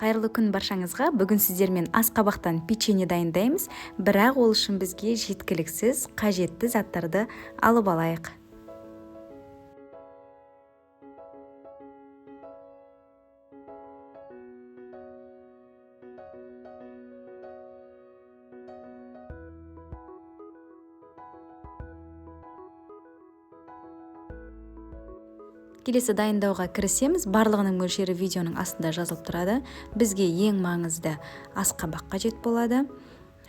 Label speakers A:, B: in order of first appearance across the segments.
A: Қайырлы күн баршаңызға. Бүгін сіздермен асқабақтан печенье дайындаймыз, бірақ ол үшін бізге жеткіліксіз қажетті заттарды алып алайық. Келесі дайындауға кірісеміз. Барлығының мөлшері видеоның астында жазылып тұрады. Бізге ең маңызды асқабақ қажет болады.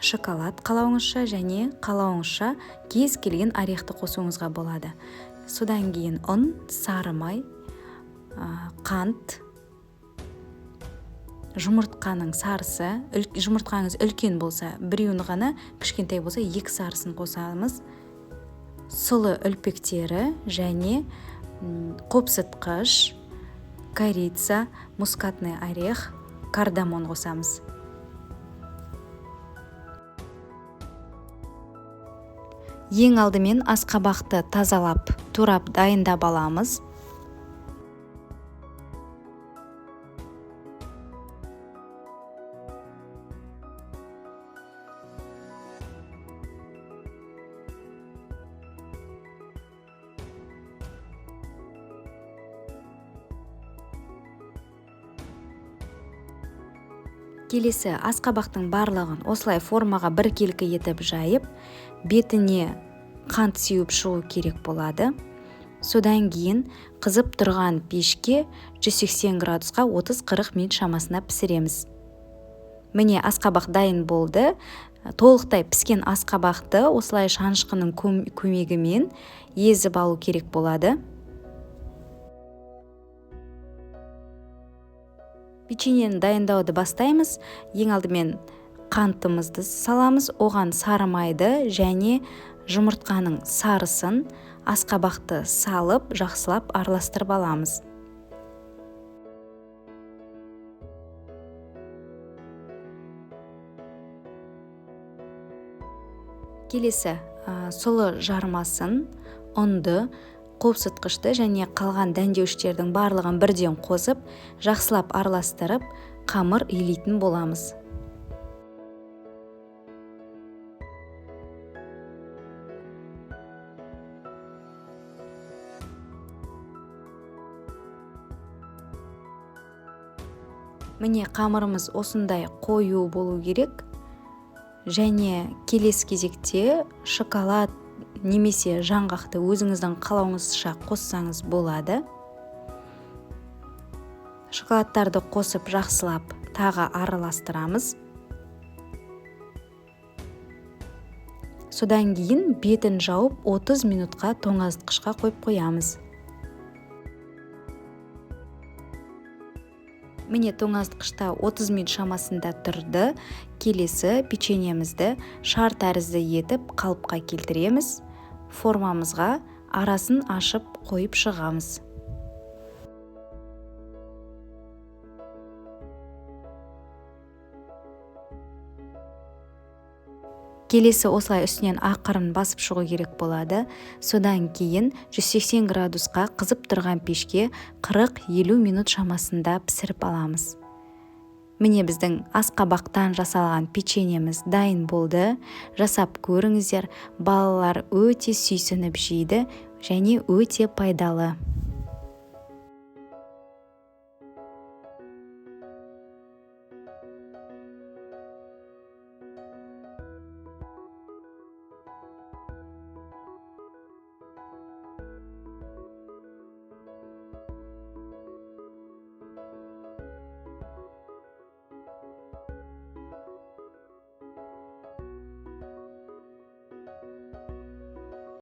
A: Шоколад қалауыңызша және қалауыңызша кез келген орехты қосуыңызға болады. Содан кейін ұн, сары май, қант, жұмыртқаның сарысы, жұмыртқаңыз үлкен болса, біреуін ғана, кішкентай болса, екі сарысын қосамыз. Сұлы үлпектері және қопсытқыш, корица, мускатный орех, кардамон қосамыз. Ең алдымен асқабақты тазалап, турап дайындап аламыз. Келесі асқабақтың барлығын осылай формаға біркелкі етіп жайып, бетіне қант сеуіп шығу керек болады. Содан кейін қызып тұрған пешке 180 градусқа 30-40 минут шамасына пісіреміз. Міне, асқабақ дайын болды. Толықтай піскен асқабақты осылай шанышқының көмегімен езіп алу керек болады. Печеньені дайындауды бастаймыз. Ең алдымен қантымызды саламыз, оған сары майды және жұмыртқаның сарысын, асқабақты салып, жақсылап араластырып аламыз. Келесі сұлы жармасын, ұнды, қопсытқышты және қалған дәндеуіштердің барлығын бірден қосып, жақсылап араластырып, қамыр илейтін боламыз. Міне, қамырымыз осындай қою болу керек. Және келесі кезекте шоколад немесе жаңғақты өзіңіздің қалауыңызша қоссаңыз болады. Шоколадтарды қосып жақсылап тағы араластырамыз. Содан кейін бетін жауып 30 минутқа тоңазытқышқа қойып қоямыз. Міне, тоңазытқышта 30 минут шамасында тұрды. Келесі печеньемізді шар тәрізді етіп қалыпқа келтіреміз. Формамызға арасын ашып қойып шығамыз. Келесі осылай үстінен ақырын басып шығу керек болады. Содан кейін 180 градусқа қызып тұрған пешке 40-50 минут шамасында пісіріп аламыз. Міне, біздің асқабақтан жасалған печеньеміз дайын болды. Жасап көріңіздер, балалар өте сүйсініп жейді және өте пайдалы.